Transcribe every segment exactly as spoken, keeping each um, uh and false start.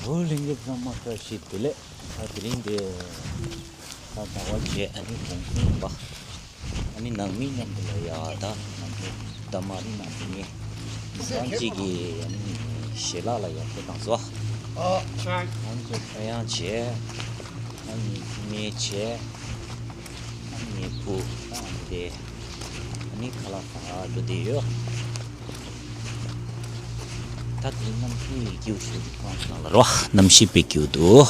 ཨོ་ལྷན་རྒྱས་ཚང་མ་བཀྲ་ཤིས་བདེ་ལེགས། ད་དེ་རིང་འདི་ད་ཟླ་བ་བརྒྱད་ཨ་ནི་གུང་སེང་ཡིན་པ། ཨ་ནི་ནང་མི་མཉམ་དུ་ལ་ཡ་ད་ནང་མི་ད་མ་རི་ནང་དུ་ངས་ང་རང་གཅིག་གི་ཨ་ནི་ཞལ་ལག་ལ་ཡ་ཁྱེད་དང་བཟོ། ཨ་ནི་ཚོ་ཁ་ཡང་བྱས། ཨ་ནི་ཁྱི་མེད་བྱས། ཨ་ནི་བུ་ཨ་ནི་དེ་ཨ་ནི་ཁ་ལག་ཁང་ཨ་འགྲོ་བསྡད་ཡོད། ད་དེ་རྣམ་ཤེས་ཀྱི་ཞུ་གི་ཁོང་ཚང་ལ་རོ་རྣམ་ཤེས་པའི་རྒྱུད་དུ།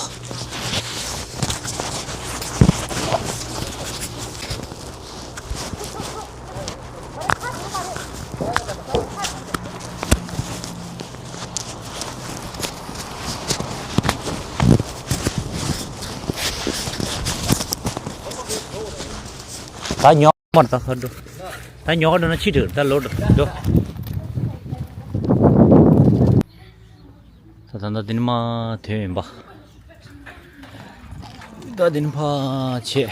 ད་ཉོ་མར་ད་ཁ་འགྲོ། ད་ཉོ་ག་འགྲོ་ན་ཕྱི་འགྲོ་ད་ལོ་འགྲོ་འགྲོ། ད་ད་ད་དེ་ནི་མ་དོན་ཡིན་པ། ད་དེ་ནི་ཕ་ཆེ།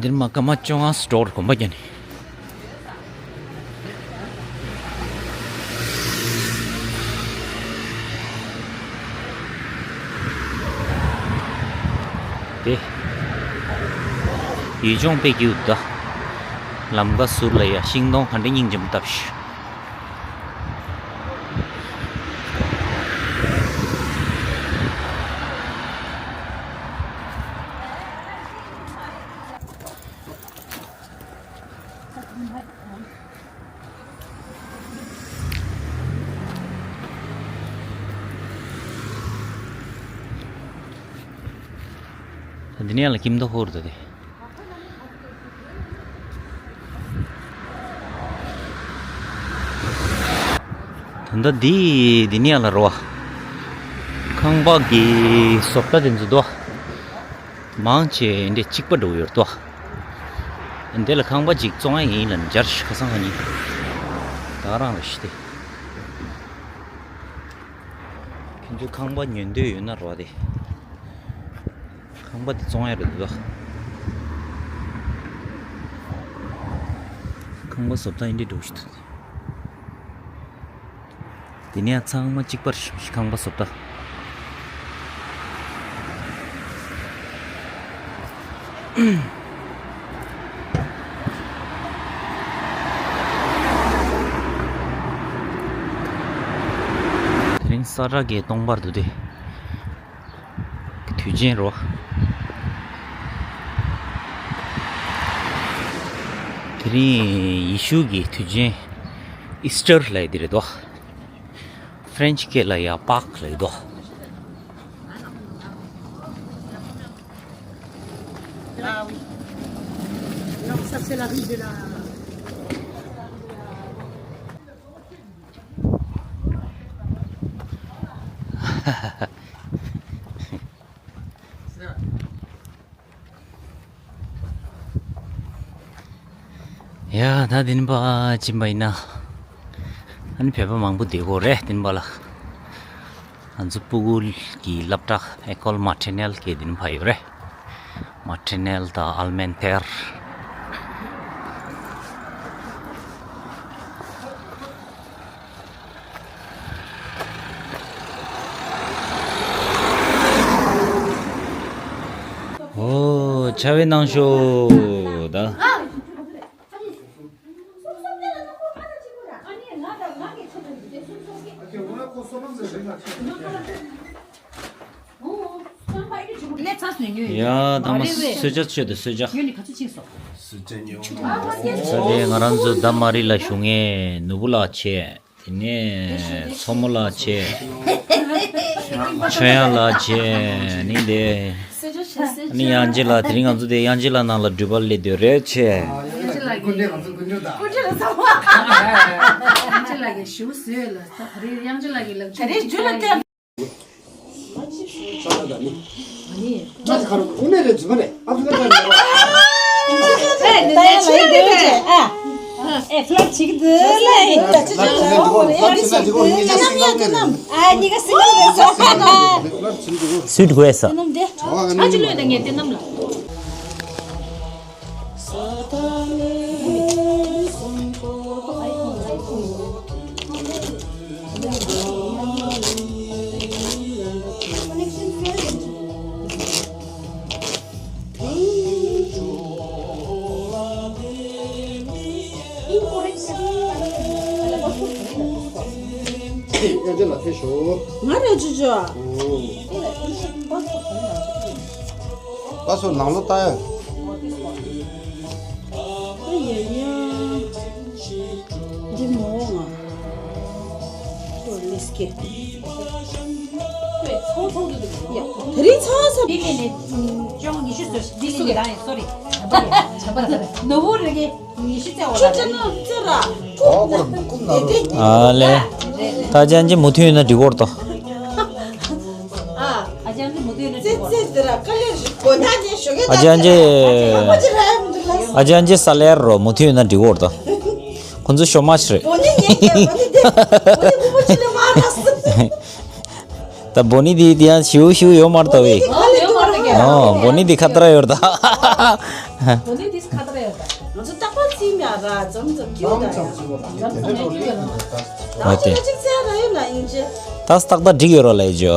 འདིར་མ་ཀ་མ་བཅོ་ལྔ་སི་ཊོར་གོམ་པ་རྒྱག་ནི། དེ། ཡུལ་ལྗོངས་དཔེ་སྐྱིད་འདུག་ད། ལམ་ཁ་ཟུར་ལ་ཡ་ཤིང་སྡོང་ག་འདྲ་སྙིང་རྗེ་མོ་བཏབ་ཤག་འདི་ནས་ལ་ཁྱིམ་ཐོག་ཧོར་དུ་དེ། ད་ལྟ་འདི་འདི་ནས་ལ་རོ། ཁང་པ་གི་བཟོ་ལྟ་དེ་ཚོ་དོ། མང་ཆེ་འདི་གཅིག་པ་འགྲོ་ཡོད་དོ། འདི་ལ་ཁང་པ་གཅིག་བཙོང་ཡ་ཡིན་ལ་འཇར་ཤི་ཁ་སང་ཁ་ཉིན། ད་རང་ལ་ཤི་སྟེ། ཁྱེད་ཚོས་ཁང་པ་ཉོ་འདོད་ཡོད་ན་རོ་དེ། ཁང་པ་དེ་བཙོང་ཡ་རེད་འདུག་ཁང་པ་བཟོ་ལྟ་ཡིན་འདྲ་འགྲོ་ཤི་ཐུབ། དེ་ནས་ཚང་མ་གཅིག་པར་ཁང་པ་བཟོ་ལྟ། དེ་རིང་ས་ར་གའི་སྟོང་པར་འདུག་སྟེ། དུས་ཆེན་རོ། དེ་རིང་ཡེ་ཤུ་གི་དུས་ཆེན་ཨིས་ཊར་ལབ་ཡ་དེ་རེད་དོ། ཧྥ་རན་ཆི་སྐད་ལ་ཡ་པག་ལབ་ཡ་དོ། Ah oui. Non, ça c'est la rue de la ཡ་ད་དེ་ནི་པ་ཕྱིན་པ་ཡིན་ན། ཨ་ནི་བོད་པ་མང་པོ་བསྡད་ཀྱི་ཡོད་རེད་དེ་ནི་པ་ལ། ང་ཚོ་སྤུ་གུ་གི་སློབ་གྲྭ་ཨེ་ཀོལ་མ་ཊེ་ནེལ་གྱི་དེ་ནི་པ་ཡོད་རེད། མ་ཊེ་ནེལ་དང་ཨལ་མན་ཐེར། ཨོ། ཆ་བའི་ནང་ཤོག་ད། ཡ་ད་མ་གསོལ་ཇ་མཆོད་དེ་གསོལ་ཇ། ས་དེ་ང་རང་ཚོ་ད་མ་རི་ལ་བཞུགས་མཁན་ནོར་བུ་ལགས་བྱས། དེ་ནས་མཚོ་མོ་ལགས་བྱས། ཆོས་དབྱངས་ལགས་བྱས་ནི་དེ། ནི་དབྱངས་ཅན་ལགས་དེ་རིང་ང་ཚོ་དེ་དབྱངས་ཅན་ལགས་ནང་ལ་འགྲུལ་པ་སླེབས་དུས་རེད་བྱས། དབྱངས་ཅན་ལགས་ཀྱི་ཞུ་ཟོས་ལ་ད་རེས་དབྱངས་ཅན་ལགས་ཀྱི་ལག་ཁྱེར་རེད་ཇུ་ལ་ཏེ། སུའིཊ་དགོས་ས། ཨེ་ཅེ་ལ་ཐེ་ཞོ། ང་རེ་ཅུ་ཅུ། ཨ་སོ་ནང་ལོ་ལྟ་ཡ། ཡ་ཡ། འདི་མོ་ང་། ཏོ་ལིས་ཀེ། ཡ། དེ་རིང་ཚང་ས། འདི་ལས་ནས་ཅོང་ཉི་ཤུ་ཟེར། འདི་ལས་ནས་རང་ཡིན། སོ་རི། ནོ་བོ་རེ་གེ། ཨ་ལེ། ད་ཅན་ཅི་མུ་མཐུད་ཡོད་ན་འགྲིག་གོ་ར་ཏོ། ཨ་ཅན་ཅི་ས་ལེར་རོ་མུ་མཐུད་ཡོད་ན་འགྲིག་གོ་ར་ཏོ། ཁོ་ཚོ་ཤོ་མ་ཤི་རེད། ད་བོ་ནི་དེ་དེ་ཡང་ཞིའུ་ཞིའུ་ཡོད་མ་རེད་ད་བས། ཨོ་བོ་ནི་དེ་ཁ་ཏ་ར་ཡོད་རེད་ད། བོ་ནི་དེ་ཁ་ཏ་ར་ཡོད་རེད་ད། ང་ཚོ་རྟག་པར་རྩིས་མེད་ར་འཛོམས་འཛོམས་ཀྱི་ཡོད་ད། འཛོམས་འཛོམས་ཀྱི་ཡོད་ར། ཨོ་དེ། གཅིག་ཚེ་ར་ཡོད་ན་ཡིན་ཅེ། ད་སྟག་ད་འགྲིག་ཡོད་ར་ལས་ཇོ།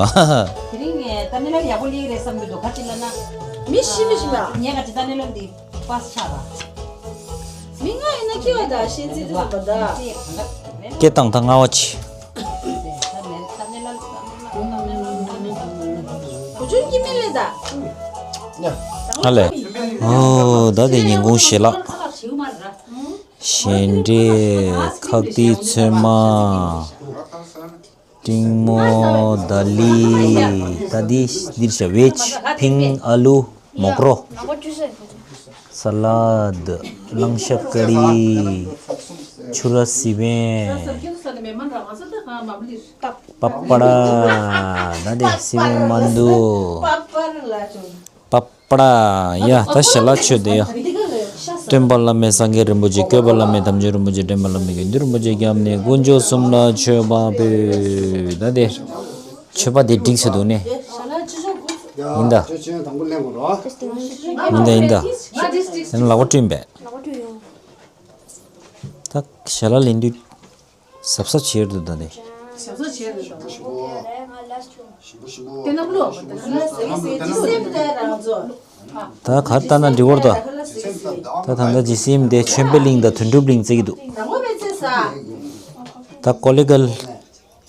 དེ་རིང་ངས་ད་ནི་ལ་ཡག་པོ་ལིག་རེད་བསམ་གྱི་འདུག་ཁ་ཅིག་ལ་ན། མི་ཤི་མི་ཤི་མ། ངས་ག་ཅི་ད་ནི་ལ་འདི་པཱས་ཆགས་ར། མི་ང་ཡིན་ན་ཁྱི་བ་ད་ཤེས་ཚིག་ཚིག་པ་ད། སྐད་བཏང་ད་ང་བ་ཆི། བུ་ཆུང་གི་མི་ལས་ད། ཨ་ལེ། ཨོ་ད་དེ་ཉིན་གུང་ཞེ་ལགས། ཤིང་འབྲས་ཁག་ཏི་ཚོད་མ། ཏིང་མོ་ད་ལི། ད་དི་འདིར་ཤ་བེ་ཆ་ཕིང་ཨ་ལུ། མོག་རོ། ས་ལད། གླང་ཤ་ཀ་རི། ཆུ་ར་སི་བན། པ་པ་ལ། ད་དེ་སི་བན་མན་དུ། པ་པ་ལ་ཡ། ད་ཞལ་ལག་མཆོད་དེ་ཡ། སྟོན་པ་བླ་མེད་སངས་རྒྱས་རིན་པོ་ཆེ། བཀོད་པ་བླ་མེད་དམ་ཆོས་རིན་པོ་ཆེ། འདྲེན་པ་བླ་མེད་དགེ་འདུན་རིན་པོ་ཆེ། སྐྱབས་གནས་དཀོན་མཆོག་གསུམ་ལ་མཆོད་པ་ཕུལ། ད་དེ། མཆོད་པ་དེ་འགྲིག་ཚེ་འདུག་ནས། ཡིན་ད། ཡིན་ད་ཡིན་ད། དེ་ནས་ལག་པ་བཀྲུས་པས། ད་ཞལ་ལག་ལེན་དུས་གཟབ་གཟབ་བྱེད་འདུག་ད་དེ། གཟབ་གཟབ་བྱེད་འདུག་ད། དེ་ནམ་ལོ། ད་གར་ལྟ་ན་འགྲིག་གོ་ར་ད། ད་ད་ལྟ་ཇི་སིམ་དེ་ཆོས་འཕེལ་གླིང་དང་དོན་གྲུབ་གླིང་བརྩི་གི་འདུག་ད་ཀོ་ལི་གལ།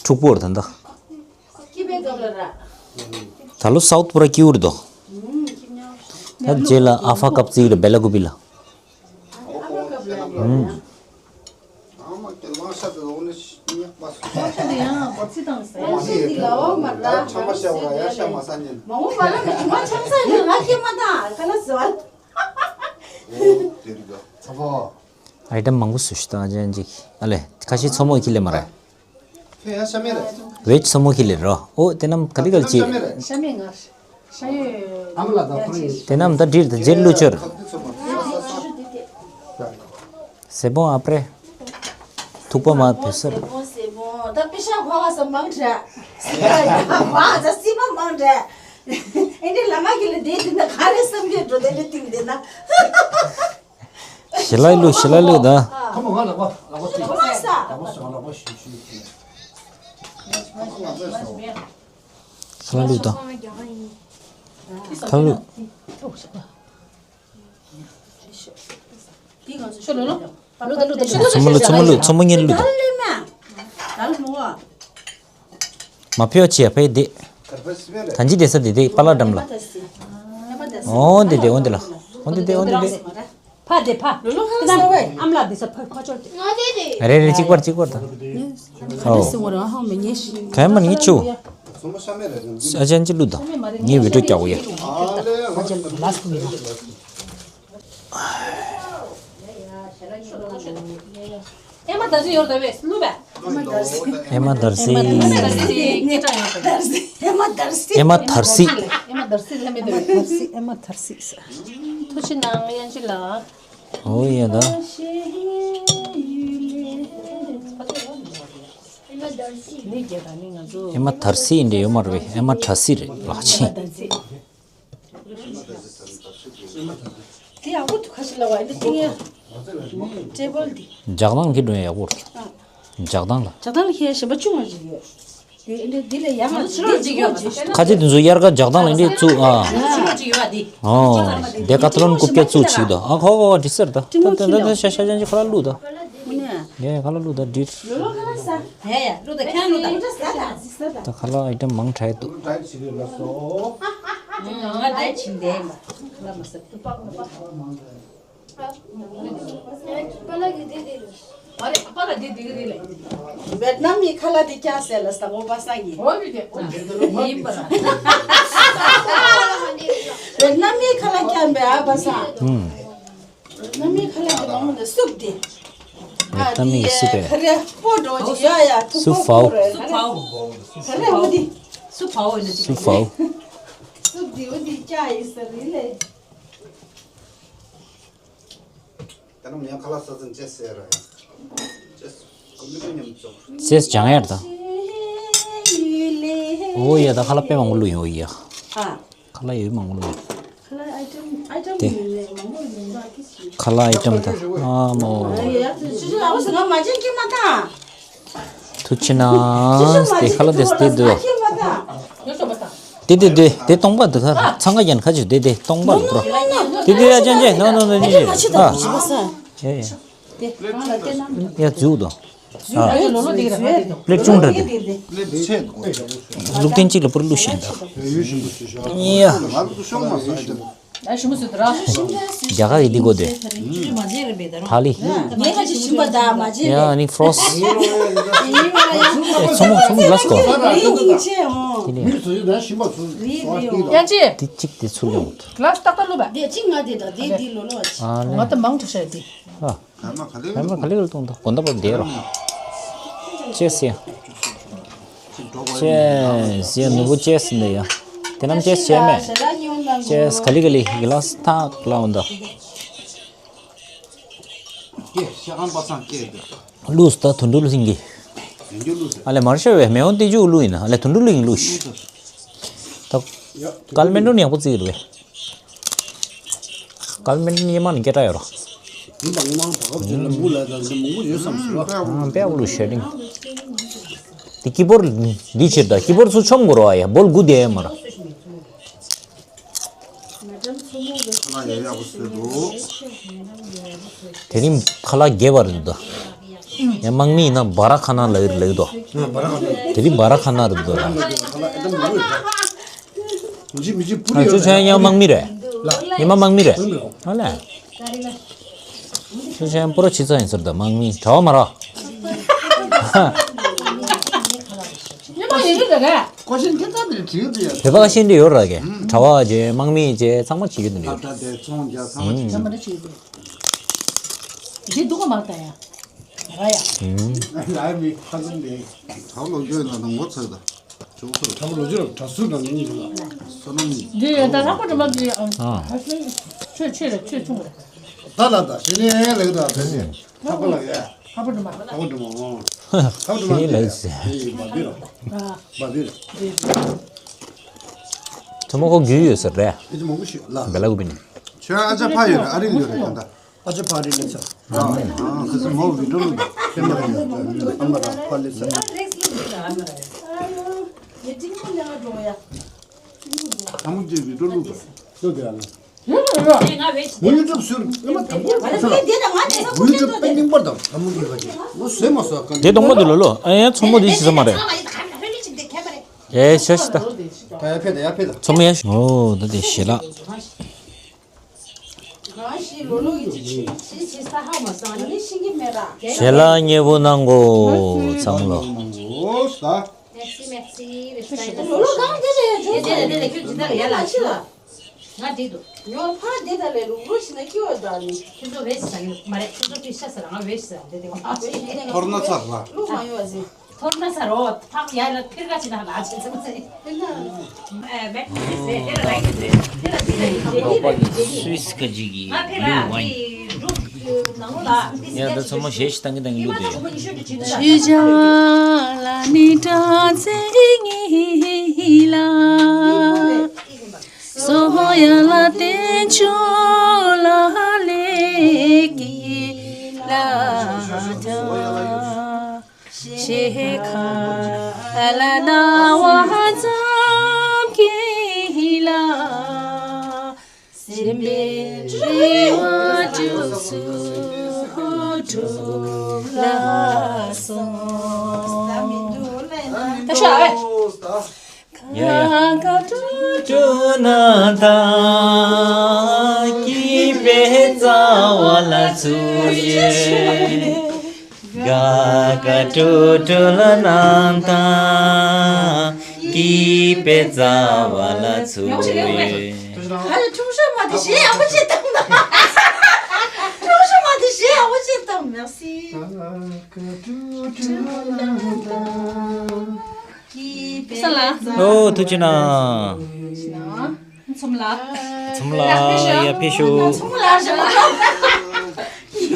འཁྲུག་པོ་རེད་ད་ལྟ། ད་ལོ་སའུཐ་པུ་ར་ཀིའུ་རེད་དོ། ད་རྗེས་ལ་ཨ་ཧྥ་ཀབ་བརྩིས་རེད་སྦེ་ལ་ཀུ་པི་ལ། ཨའི་ཊམ་མང་པོ་བཟོས་ཤག་ད་ཅན་ཅིག་ཨ་ལེ་ཁ་ཤས་མཚོ་མོ་ཁྱི་ལས་མ་རེད། བེཇ་མཚོ་མོ་ཁྱི་ལས་རོ། ཨོ་དེ་རྣམས་ག་དེ་གལ་ཆེ། ཤ་མེད་ང་། ཤ་ཡོད། དེ་རྣམས་ད་འདྲིར་དང་རྗེར་བླུགས་ཆོར། སེ་བོང་ཨ་པྲེ། ཐུག་པ་མ་བུ་སར། ད་པེ་ཤ་ཁོ་བ་ས་མང་དྲ། སི་པ་ཡ་ཁོ་བ་ས་སི་པ་མང་དྲ། ཨེ་འདྲེ་ལ་མ་གི་ལ་དེ་དེ་ན་ག་རེ་བསམ་གྱི་འགྲོ་དེ་འདྲེ་ཏིང་དེ་ན། ཞི་ལ་ལུ་ཞི་ལ་ལུ་ད། ཁོ་མོ་ང་ལག་པ་ལག་པ་ཅིག་ཁོ་མ་ས། ལག་པ་ཞུ་ང་ལག་པ་ཞུ་ཞུ་ཞུ། ཁ་ལུ་ད། ཁ་ལུ། མཚོ་མོ་ལུ་མཚོ་མོ་ལུ་མཚོ་མོ་ངེར་ལུ་ད། མ་ཕེ་བ་ཆེ་ཡ་ཕེ་དེ། ད་འཇི་དེ་ས་དེ་དེ་པ་ལ་འགྲམ་ལ། འོ་དེ་དེ་འོ་དེ་ལ། འོ་དེ་དེ་འོ་དེ་དེ། ཕ་དེ་ཕ། ཨམ་ལགས་དེ་ས་ཕ་ཕ་ཅོར་དེ། རེ་རེ་གཅིག་པར་གཅིག་པར་ད། ཨོ། ག་ཡ་མ་ནི་ཆུ། ཨ་ཅན་ཅི་ལུ་ད། ངའི་བི་ཌིའོ་རྒྱག་གོ་ཡ། ཨེ་མ་དར་སི་ཡོར་ད་བས་ལུ་བས། ཨེ་མ་དར་སི། ཨེ་མ་དར་སི། ཨེ་མ་དར་སི། ཨེ་མ་དར་སི་ལ་མེད་དོ། ཨེ་མ་དར་སི། ཨེ་མ་དར་སི། ཐུགས་རྗེ་གནང་ཡན་ཅི་ལགས། ཨོ་ཡ་ད། ཨེ་མ་དར་སི་འདྲ་ཡོད་མ་རེད། ཨེ་མ་དར་སི་རེད་ལགས་ཆེ། དེ་ཡག་པོ་འདུག་ཁ་ཤས་ལ་བ་འདི་ཏིང་ཡ། ཊེ་བལ་འདི། ཇག་དང་གི་འགྲོ་ཡག་པོ་རེད། ཇག་དང་ལ། ཇག་དང་ལ་ཁྱེད་ཞེན་པ་ཅུང་མ་ཞིག་ཡོད། དེ་འདི་འདི་ལ་ཡང་ང་ཚོ་ཕྱི་ལོགས་ཅིག་ཡོད་པ་ས། ཁ་ཆེ་དེ་ཚོ་དབྱར་ཁ་ཇག་དང་ལ་འདི་བཙུགས་ཨ། ཕྱི་ལོགས་ཅིག་ཡོད་པ་འདི། ཨོ། དེ་ཀ་ཐ་ལོན་རྐུབ་བཀྱག་བཙུགས་ཅིག་ད། ཨ་ཁོ་ཁོ་ཁོ་འདི་སར་ད། ད་ད་ད་ཤ་ཤ་ཅན་ཅིག་ཁོ་ར་བླུགས་ད། དངོས་གནས། ངས་ཁ་ལག་བླུགས་ད་འགྲིག་ལོ་ལོ་ཁ་ལག་ཟ། ཡ་ཡ་བླུགས་ད་ཁྱེད་བླུགས་ད། ད་ཁ་ལག་ཨའི་ཊམ་མང་དྲགས་འདུག་ང་ད་ཕྱིན་བསྡད་ཡིན་པ། ཁ་ལག་མ་ཟ། པ་ལགས་ཀྱི་དེ་དེ་རེད། ཨ་རེ་པ་ལགས་དེ་དེ་གི་རེད་ལས། ཝེད་ནམ་མི་ཁ་ལག་དེ་ཀྱང་ཟེར་ལ་ས་འོ་པ་སངས་ཀྱི། འོ་བི་དེ་འོ་དེ་དེ་ཡིན་པ་ར། ཝེད་ནམ་མི་ཁ་ལག་ཀྱང་བས་ཨ་པ་སངས། ཧུམ། ཝེད་ནམ་མི་ཁ་ལག་དེ་མང་མོ་ནས་སུབ་དེ། ཝེད་ནམ་མི་གི་སུབ་པས། ཁ་རེ་པོ་འགྲོ་ཅི་ཡ་ཡ་ཐུག་སུབ་པོ་ཕའོ། ཁ་རེ་ཁ་རེ་འོ་དེ། སུབ་ཕའོ་ཡིན་ན་ཅི། སུབ་ཕའོ། སུབ་དེ་འོ་དེ་ཀྱང་ཡིན་ས་རེད་ལས། ད་ནམ་ཡང་ཁ་ལག་ཟ་ཙམ་ཅེས་ཟེར་ར་ཡང་། ཅེས་ཀུན་ཏུ་མཉམ་ཚོགས། ཅེས་སྦྱང་ཡར་དང་། འོ་ཡ་ད་ཁ་ལག་དཔེ་མང་པོ་བླུགས་ཡོང་འོ་ཡ། ཨ། ཁ་ལག་ཡོད་མང་པོ་བླུགས་ཡོང་། ཁ་ལག་ཨའི་ཊམ་ཨའི་ཊམ་དེ། ཡོད་ནས་མང་པོ་ཡོད་ན་ཁི་ཆི། ཁ་ལག་ཨའི་ཊམ་དང་ཨ་མོ། ཡ་ཡ་ཅི་ཅི་ཨ་བ་ཟ་ང་མ་ཅན་ཀི་མ་ཐང་། ཐུགས་ཆེ་ན། དེ་ཁ་ལག་དེ་དེ་འདུག་དེ་དེ་དེ་དེ་སྟོང་པ་འདུག་ཁ་ཚང་ཀ་ཡན་ཁ་ཅིག་དེ་དེ་སྟོང་པ་འདུག་དེ་དེ་ཡ་ཅན་ཅན་ནོ་ནོ་ནོ་ཅན་ཅན་ཨ། ཡ་ཡ། ཡ་འཛུགས་དང་། ཨ། པླེཊ་ཆུང་དྲགས་དེ། ལུག་ཐེངས་གཅིག་ལ་པུར་བླུགས་ཤིང་དང་། ཡ། རྒྱ་གར་གྱི་འདི་གོ་དེ། ཐ་ལི། ཡ་ཨ་ནི་ཕྲོས། ཚོ་མོ་ཚོ་མོ་གླ་སྐོར། དེ་ནས། ཡང་ཅི། དེ་གཅིག་དེ་ཚུར་ཡོང་། གླ་སྟག་ཏག་བླུགས་པ། དེ་གཅིག་ང་དེ་དང་དེ་དེ་ལོ་ལོ་བ་ཅི། ང་ད་མང་དྲགས་ཤག་དེ། ཨ། ཧེ་མ་ག་ལེ་ཧེ་མ་ག་ལེ་ག་ལེ་གཏོང་ད་དགོན་ད་པར་བསྡད་རོགས། ཅེས་ཡ། ཅེས་ཡ་ནུ་བོ་ཅེས་འདི་ཡ། དེ་རྣམས་ཅེས་བྱས་མེད། ཅེས་ག་ལེ་ག་ལེ་གི་ལ་ཐག་ལ་འོང་ད། ཀྱེ་ཤ་ཁང་པ་སངས་ཀྱེ་འདི། ལུས་ད་དུད་འགྲོ་ལུས་ཡིན་གི། ཡིན་རྒྱུ་ལུས་ཟེར། ཨ་ལེ་མར་ཤ་བས་མེ་འོང་ཏི་ཇུ་ལུས་ཡིན་ན་ཨ་ལེ་དུད་འགྲོ་ལུས་ཡིན་ལུས། ད། ཀལ་མེན་ཏོན་ཡག་པོ་བརྩི་གི་རེད་པས། ཀལ་མེན་ཏོན་སྔོན་མ་ནས་སྐད་གྲགས་ཡོད་ར། ཡིན་པ་སྔོན་མ་བག་ཕབ་བྱས་ན་མུ་ལ་དང་འདི་མང་པོ་ཡོད་བསམ་སོང་བ། ཨ་དཔེ་ཡག་པོ་ལུས་ཤེས་རིང་། འདི་ཀི་བོར་འདི་ཕྱིར་ད་ཀི་བོར་ཚུར་ཆོམ་དགོས་ར་ཡ་སྦོལ་དགུ་དེ་མ་ར། ཁ་ལག་ཡག་ཡག་པོ་བཟོས་འདུག་དེ་རིང་ཁ་ལག་རྒྱས་པ་རེད་འདུག་ཡང་དམག་མི་ཡིན་ན་བ་ར་ཁ་ན་ལ་ཡིར་ལེགས་དོ། དེ་རིང་བ་ར་ཁ་ན་རེད་འདུག་ལ། མི་ཅི་མི་ཅི་པུ་རི་ཨ་ཅོ་ཆ་ཡང་དམག་མི་རེད། ལ། ཉི་མ་དམག་མི་རེད། ཨ་ལས། ཅོ་ཆ་ཡང་པུ་རོ་ཆི་ཚ་ཡིན་ཟེར་ད་དམག་མི་གྲྭ་བ་མ་ར། ཉི་མ་ཡིན་གི་རེད། ཀོ་ཤིན་ཁྱེད་ཚང་དེ་བྲིས་ཡོད་པས། བོད་པ་ཤེས་འདི་ཡོད་ར་གི་གྲྭ་བ་རྗེ་དམག་མི་རྗེ་ཚང་མ་བྱེད་ཀྱི་འདུག་ད་ད་དེ་ཚོང་རྒྱག་ཚང་མ་བྱེད་ཀྱི་འདུག་འདི་སྡུག་ག་མ་ལྟ་ཡ། ར་ཡ། ལའི་མི་ཁ་ཚུམ་དེ། གྲྭ་ལོ་རྒྱུས་ལ་ནང་ངོ་ཚ་ད། ཅུང་ཚ། གྲྭ་ལོ་རྒྱུས་ལ་གྲྭ་ཟུར་དང་ངེད་གཉིས་ལ། བསོད་ནམས་གཉིས། འདི་ཡོད་ད་ལྷག་པ་འགྲོ་མ་འདི་ཨ། ཨ་ཆོས་ཆོས་ལ་ཆོས་ཆུང་བ། ད་ལ་ད་ཞི་ལི་ལེགས་ད་ད་ཞི། ལྷག་པ་ལ་ཡ། ལྷག་པ་འགྲོ་མ། ལྷག་པ་འགྲོ་མ་ཨོ། ལྷག་པ་འགྲོ་མ་ཞི་ལི་ལེགས་ཟེར། ཨེ་མ་འདི་ར། ཨ། མ་འདི་ར། ཚོ་མོ་ཁོ་རྒྱུས་ཡོད་ཟེར་རེད། ཨེ་ཅི་མང་པོ་ཞིག་ལ། བེ་ལ་ཀུ་པི་ནི། ཁྱོད་ཨ་ཅག་ཕ་ཡོད་རེད་ཨ་རིང་ཡོད་རེད་ད་ད། ཨ་ཅེ་ཕ་རི་ལེ་ཚ། ཨ་ཨ་ཁ་སི་མོ་བི་ཌིའོ་ལུག་པ། ཨ་མ་ར་ཕ་ལེ་ཚ། ཨ་མ་ར། ཐ་མུ་ཅེ་བི་ཌིའོ་ལུག་པ། ལུག་དེ་ཨ་ལ། མུ་ཡུ་ཊུབ་ཟུར་ཨ་མ་དང་པོ་ཚོ་ལ། མུ་ཡུ་ཊུབ་པེ་ནིང་པར་དང་ཐ་མུ་ཅེ་བ་ཅེ་ལོ་ཟེ་མ་ཟ་ཀ་དེ་གཏོང་པ་དེ་ལོ་ལོ་ཨ་ཡ་ཚོ་མོ་དེ་ཞི་ས་མ་རེད། ཨེ་ཤ་ཤི་ད། ད་ཡ་ཕེ་ད་ཡ་ཕེ་ད། ཚོ་མོ་ཡ་ཤི། ཨོ་ད་དེ་ཤི་ལ། གང་ཞིག་ལོ་ལོ་ཡི་ཅི་ཆི་ཆི་ཆི་ས་ཧ་མ་སང་ནི་ཤིང་གི་མེ་ར། ཞལ་ལག་མཉེས་པོ་གནང་གོ་ཚང་མ་ལོ། ཨོ་ས། མེག་སི་མེག་སི་རེ་སི་ལོ་ལོ་གང་དེ་རེད་ཇོ། དེ་དེ་དེ་དེ་ཁྱོད་ཇི་ལྟར་ཡ་ལ་ཆི་ལ། ང་འདི་འདུག་ཡོ་ཕ་དེ་ད་ལས་ལུག་ལོ་ཞིག་ན་ཁྱི་བ་ད་ནི། ཁྱོད་ཚོ་བེ་སི་ས་ནི་མ་རེད། ཁྱོད་ཚོ་ཁྱི་ཤ་ས་ར་ང་བེ་སི་ས་ར་དེ་དེ་བ། ཐོར་ན་ཚར་ལ། ལུག་མ་ཡོད་ཟིན། ཐོར་ན་ས་རོ་ཕག་ཡ་ལ་ཕིར་ག་ཅི་ན་ལ་ཆེ་ཚང་ཚེ། ཨེ་མེད་ཚེ་དེ་ལ་ལ་ཡི་ཚེ་དེ་ལ་དེ་ལ་ཡི་ཚེ་དེ་ལ་ཡི་ཚེ་སུའི་སི་ཁ་ཅིག་གི་ལུ་ཝའིན། ཡ་ད་ཚང་མ་ཞེ་ཞིག་བཏང་གི་བཏང་གི་ལུ་དེ། ཆོས་རྒྱལ་ལ་ནི་དྲག་ཚེ་ངེས་ལ། སོ་ཡ་ལ་བསྟན་བཅོས་ལ་ལེགས་ཀྱི་ལ་ཐ། ཤེས་ཁ་ལ་ན་བ་ཙམ་གྱི་ལ། སེམས་པའི་རེ་བ་བཅུ་སུ་ཧོ་ ལ་སོང་། ད་ཤ་ཨེ། ཡ་ཡ། ག་ཀ་ཀྲུ་ཀྲུ་ན་ད། སྐྱིད་པའི་རྩ་བ་ལ་ཚུར་ཡོད། ག་ཀ་ཀྲུ་ཀྲུ་ལ་ནང་དང་། སྐྱིད་པའི་རྩ་བ་ལ་ཚུར་ཡོད། ཨ་ལས། ཁྲུང་ཧྲ་མ་དེ་གཞས་ཡག་པོ་བྱེད་དང་། ཁྲུང་ཧྲ་མ་དེ་གཞས་ཡག་པོ་བྱེད་དང་། མེར་སི། ཨོ། ཐུགས་རྗེ་གནང་། ཚུམ་ལ། ཚུམ་ལ། ཡ་ཕེ་ཤོ། ཚུམ་ལ་ཞེས་པ།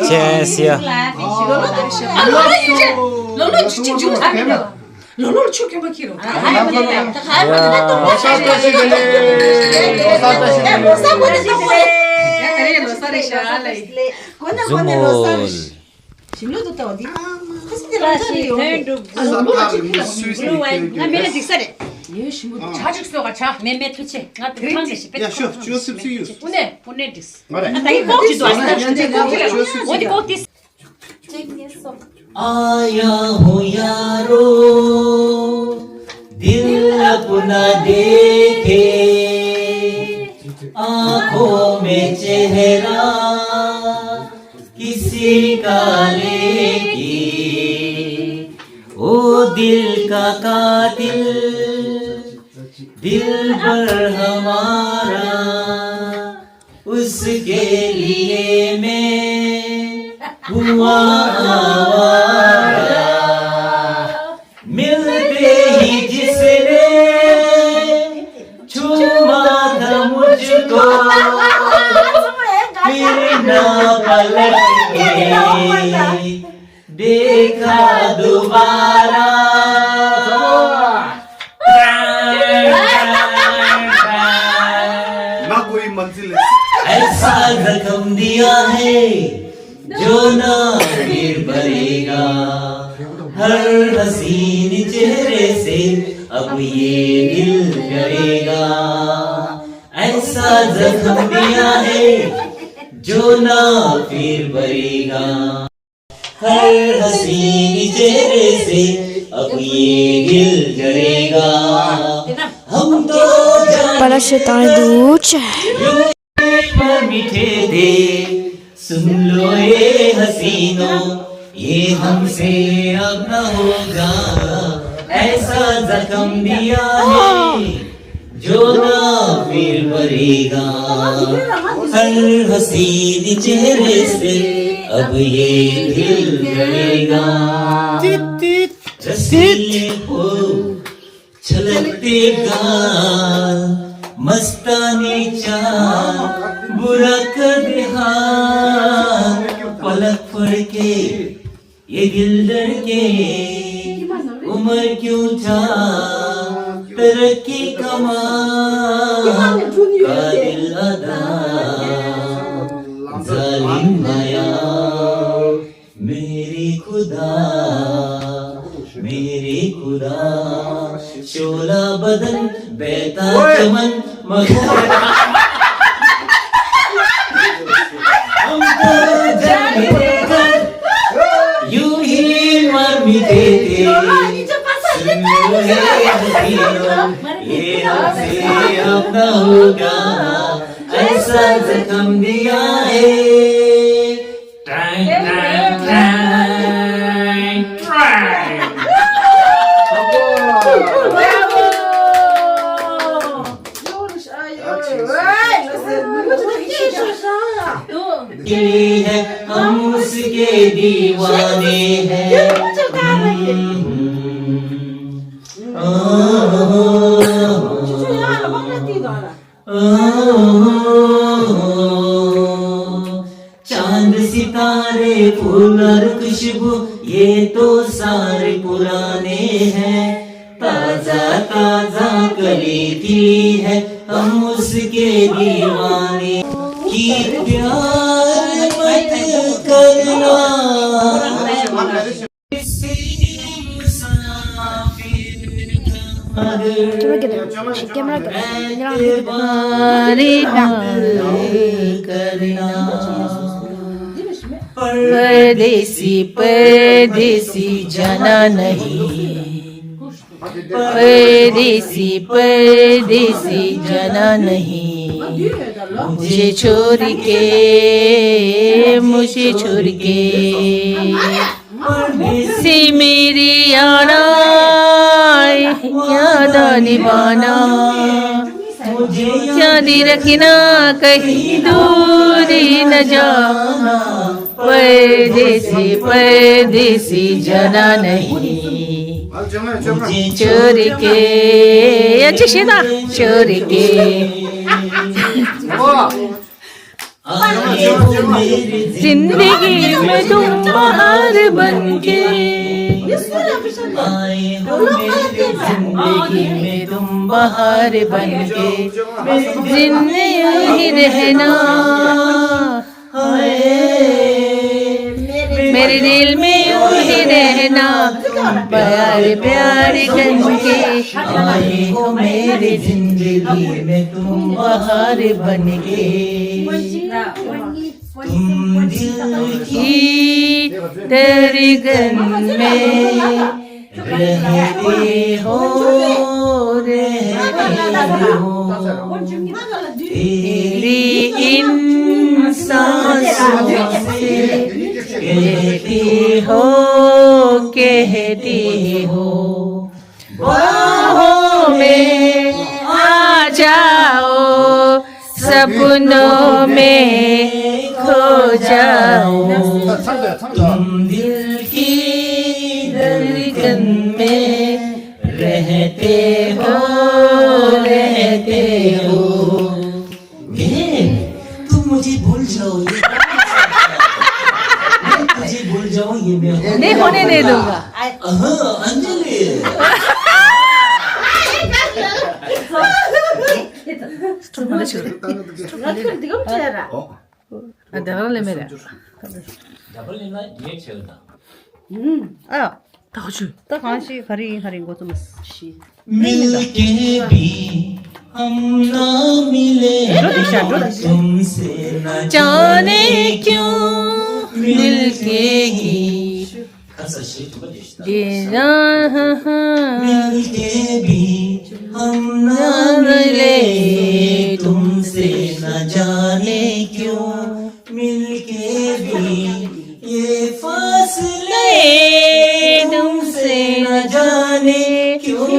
ཅེས་ཡ། ལོ་ལོ་ཡིན་ཅེ། ལོ་ལོ་ཡིན་ཅེ། ལོ་ལོ་ཆུ་ཆུ་ཆུ་ཆུ། ལོ་ལོ་ཆུ་ཁྱོད་པ་ཁྱི་རོ། ལོ་གསར་བཀྲ་ཤིས་བདེ་ལེགས། ལོ་གསར་བཀྲ་ཤིས་བདེ་ལེགས། ལོ་གསར་བཀྲ་ཤིས་བདེ་ལེགས། ལོ་གསར་རེད་ཤག་ལ། ཟུ་མོ། ཞིམ་ལོ་དུ་ལྟ་བ་འདི། ཁ་སི་འདི་ལ་ཆ་རེ་ཡོང་། ལོ་ལོ་ཆུ་ཁྱི་རོ། ང་མེད་ན་འགྲིག་ས་རེད། ཡོད་ཞིམ་པོ་ཆ་ཅིག་གསོལ་ག་ཆ། མེ་མེ་ཐུ་ཆེ། ང་དུ་ཁང་ནས་ཞིབ་པའི་ཡ་ཤོ་ཅོ་སིབ་སི་ཡོད། དབུ་ནས་དབུ་ནས་འགྲིགས། ང་རེད། ཨ་ད་ཡིན་ཀོག་ཅིག་འདུག་ཨ་ད་ཡིན་ཀོག་ཅིག་ལ། འོ་དེ་ཀོག་ཏིས། आया हूँ यारो, दिल अपना देखे, आंखों में चेहरा किसी काले की, ओ दिल का कातिल, दिलबर हमारा, उसके लिए मैं हुआ आवारा। मिलते ही जिसने चूमा था मुझको, फिर ना पलट के देखा दोबारा। ना कोई मंजिल है। ऐसा जख्म दिया है जो ना फिर भरेगा। हर हसीन चेहरे से अब ये दिल डरेगा। ऐसा जख्म दिया है जो ना फिर भरेगा। हर हसीन चेहरे से अब ये दिल डरेगा। हम तो जाने पलश ताई दूच। यूं पर मीठे थे, सुन लो ये हसीनो, ये हमसे अब न होगा। ऐसा जख्म दिया है जो ना फिर भरेगा। हर हसीन चेहरे से अब ये दिल डरेगा। रसीले हो छलकते गाल, मस्तानी चाल, बुरा कर दे हाल। पलक पड़ के ये दिल डर के, उम्र क्यों था तरक्की कमाल। कातिल अदा, जालिम माया, मेरे खुदा, मेरे खुदा। शोला बदन, बहता चमन, मगर हम तो जाने कर यूं ही मर मिटे थे। सुन लो ये हसीनो, ये हमसे अब न होगा। ऐसा जख्म दिया है। Time, time, time, time. दिल है, हम उसके दीवाने हैं। चांद सितारे फूल और खुशबू, ये तो सारे पुराने हैं। ताजा ताजा कली खिली है, हम उसके दीवाने। कि प्यार मत करना। Camera gede, camera gede. Nyerang gede. परदेसी परदेसी जाना नहीं। परदेसी परदेसी जाना नहीं। मुझे छोड़ के, मुझे छोड़ के। सी मेरी यारा, यादा निभाना। मुझे याद रखना, कहीं दूरी न जाना। परदेसी परदेसी जाना नहीं। मुझे छोड़ के, अच्छे से ना, छोड़ के। जिंदगी में तुम बाहर बन के, जिंदगी में तुम बाहर बन के, जिंदगी ही रहना। हाय, मेरे दिल में यूं ही रहना, प्यार प्यार करके आए हो मेरी जिंदगी में तुम बहार बन के। तुम दिल की धड़कन में रहते हो, रहते हो। तेरी इन सांसों से कहती हो, कहती हो। बाहों में आ जाओ, सपनों में खो जाओ। तुम दिल की धड़कन में रहते हो, रहते हो। बहन, तुम मुझे भूल जाओ, ये मैं तुझे भूल जाऊं, ये मैं नहीं होने नहीं दूंगा। हाँ, अंजलि। ཨ། ད་ག་རང་ལས་མེད་རེད། ད་ག་ཆུ། ད་གང་ཞིག་ག་རེ་ཡིན་ག་རེ་ཡིན་འགོ་རྩོམ་མ་ཤེས། मिलके भी हम ना मिले, तुमसे ना जाने क्यों मिलके ही। मिलके भी हम ना मिले, तुमसे ना जाने क्यों मिलके भी ये फासले तुमसे न जाने क्यों।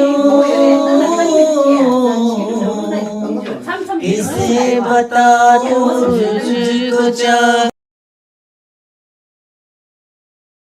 कैसे बता तुझको चाह